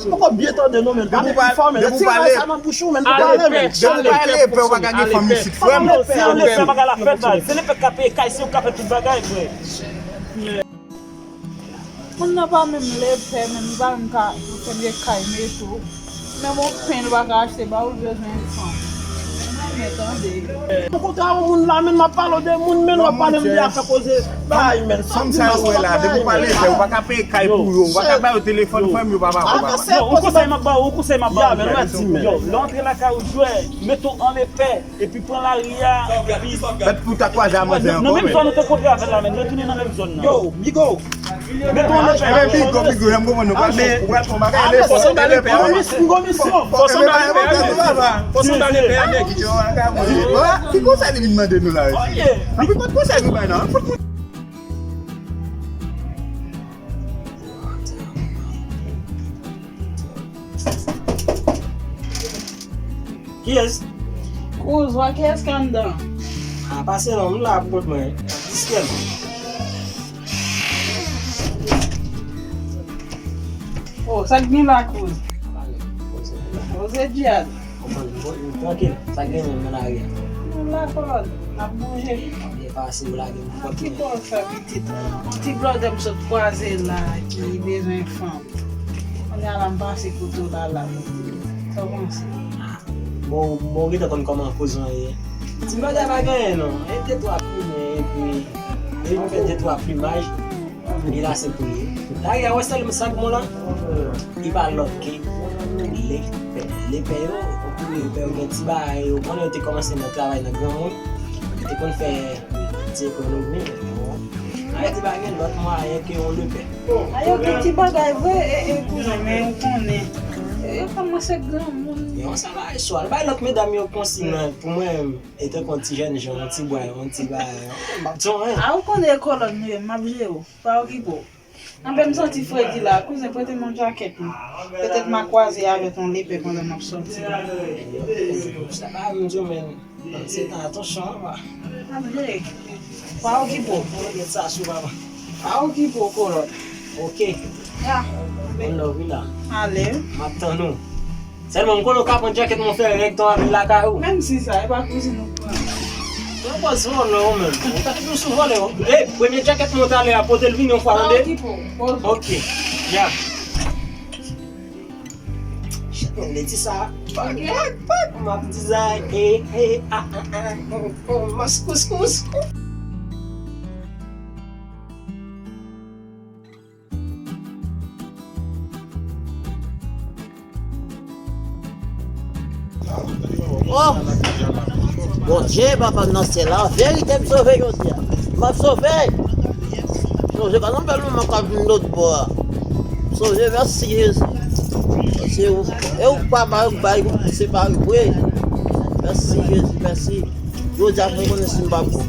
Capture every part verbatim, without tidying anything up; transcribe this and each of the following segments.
Poko byen tande non, men. Pale pi fò, men. Retire bagay sa nan bouch ou, men. Pale, men. Depi w pa lepè, w pa ka gen fanm isit, frè m. Si w lepè, w pa ka la fèt la. Se lepè k ka peye kay, se ou k ka fè tout bagay, frè. Moun nan pa menm lepè, menm li pa menm ka fè m gen kay, men tou. Menm yon pen li pa ka achte ba ou, li bezwen fanm. Mwen tande. Mwen kontre yon moun la, men m ap pale de moun, men w ap pale m de afè koze. Bay, men. Fanm sa yo wè la, depi w pa lepè, ou pa ka peye kay pou yo, ou pa ka ba yo telefòn, frè m, yo pa ba ou. Yo, yon konsèy m ap ba ou, yon konsèy m ap ba ou. Yo, lè w antre lakay ou, jwè, mete w an lepè. Epi pran lari a, epi. Mèt pou ta kwaze a manzè ankò, men. Nan menm zòn nou te kontre avè l la, men nou retounen nan menm zòn nan. Yo, Bigo. Mete w nan. Ebyen, Bigo, Bigo, jan m konprann nou, ou pral fè yon bagay, fò w sanble lepè a. Fò w sanble lepè a, nèg. Fò w sanble lepè a, nèg. Ki konsèy li vin mande nou la, mesye? Anpil konsèy nou bay la. Kiyès? Kouz, wè kiyès ki anndan? A, pase non, m la pou kont mwen. Diskèt. O, sa k gen la, kouz? Poze djihad. Trankil, sa k gen menm nan lari a? Nou la, kolòn, n ap bouje. Byen pase, ou lage m. Ki bò w fè pitit? Yon ti blòdè m sot kwaze la ki bezwen fanm. Kounye a la m pase kote w la la. Sa w panse? Bon, bon, ou gentan konn kòman koze an ye. Ti blòdè pa gen anyen non. E de twa plimen, epi, epi m fè de twa plimaj. Li la se pou li. Lari a, wè sèl sa k bon la. Li pa lòt ke lepè. Lepè yo, lepè yo gen ti bagay yo. Konnen yo te kòmanse nan travay nan granmoun. Yo te konn fè ti ekonomi. Ayiti pa gen lòt mwayen ke yon lepè. A yo gen ti bagay vre, e, e, kouzen, men ou konnen. Yo kòmanse granmoun. Yon sa bagay swa. Bay lòt medam yo konsi, men pou mwen, e tankou yon ti jèn jan, yon ti bwa, yon ti bagay. M ap di w anyen. A ou konnen e kolòn nou ye, m ap jere w. Pa okipe w. Anben m santi fredi la, kouzen prete m yon djakèt mwen. Petèt m a kwaze avèk yon lepè pandan m ap sòti. Sa pa m di w, men se tan atansyon an, pa. Ap jere. Pa okipe w. Mwen gen sa sou papa. Pa okipe w, kolòn. Oke. Ya. Mwen nan vila. Ale. M ap tann ou. Sèlman, m konnen w ka pran djakèt mwen fè règ tan avil lakay ou. Menm si sa, e pa kouzin ou pran. Pran pòz vòlè ou menm. Ou ka toujou sou vòlè ou. Ey, premye djakèt mwen talè a, pote l vini yon fwa, tande? Okipe w. Oke. Ya. Chat mwen, lè di sa. Pak, pak, pak. M ap di sa, e, e, a, a, a, o, o, mas kouskous. Oh! Bondye, Papa m nan syèl la, verite m sove jodi a. M ap sove. Sove, pa nan bèl moman k ap vin lòt bò a. Sove, mèsi, Jezi. Paske ou, e ou k pa bay, ou bay, ou se pa vre. Mèsi, Jezi, mèsi. Jodi a, mwen konnen si m pa bon.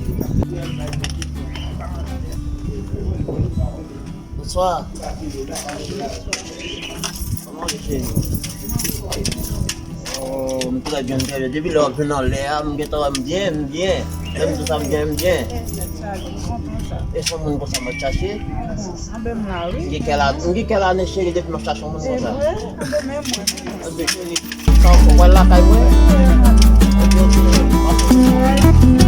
Bonswa. Kòman w ye, cheri? Oh, m trè byen, m trè byen. Depi lè w ap vin anlè a, m gentan wè m byen, m byen. Lè m di w sa, m byen, m byen. E se yon moun konsa m ap chache? M gen kèl ane, m gen kèl ane, cheri, depi m ap chache yon moun konsa? Anben, cheri, sa w fè, w al lakay mwen? Anben, cheri, m ap